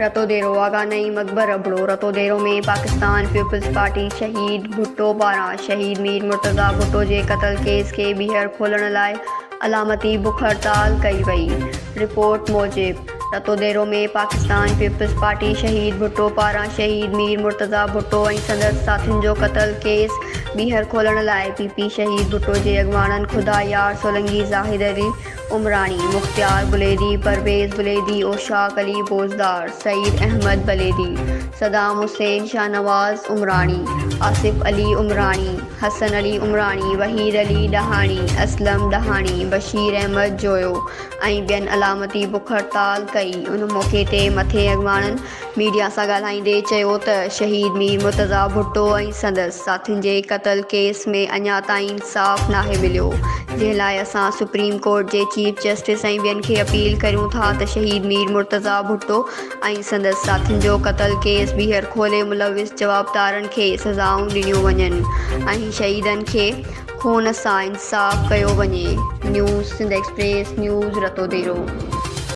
Ratodero, Agha Naeem Akbar Abro, Ratodero ۾ Pakistan peoples party شهيد ڀٽو پاران شهيد مير مرتضيٰ ڀٽو جي قتل ڪيس کي ٻيهر کولڻ لاء علامتي بک هڙتال ڪئي وئي. رپورٽ موجب رتوديرو ۾ پاڪستان پيپلز پارٽي شهيد ڀٽو پاران شهيد مير مرتضيٰ ڀٽو ۽ سندس ساٿين جو قتل ڪيس ٻيهر کولڻ لاء پي پي شهيد ڀٽو جي اڳواڻن خدا يار سولنگي، زاهد علي عمراڻي، مختيار بليدي، پرويز بليدي، اوشاق علي بوزدار، سعيد احمد بليدي، صدام حسين، شاهنواز عمراڻي، آصف علي عمراڻي، حسن علي عمراڻي، وحيد علي ڏاهاڻي، اسلم ڏاهاڻي، بشير احمد جويو ۽ ٻين علامتي بک هڙتال ڪئي. ان موقعي تي مٿين اڳواڻن ميڊيا سان ڳالهائيندي چيو ته شهيد مير مرتضيٰ ڀٽو ۽ سندس ساٿين جي قتل ڪيس ۾ اڃا تائين انصاف ناهي مليو جنهن لاء اسان سپريم ڪورٽ جي چيف جسٽس ۽ ٻين کي اپيل ڪريون ٿا ته شهيد مير مرتضيٰ ڀٽو ۽ سندس ساٿين جو قتل ڪيس ٻيهر کولي ملوث جوابدارن کي سزائون ڏنيون وڃن ۽ شهيدن کي خون سان انصاف ڪيو وڃي. News Sindh express news Ratodero.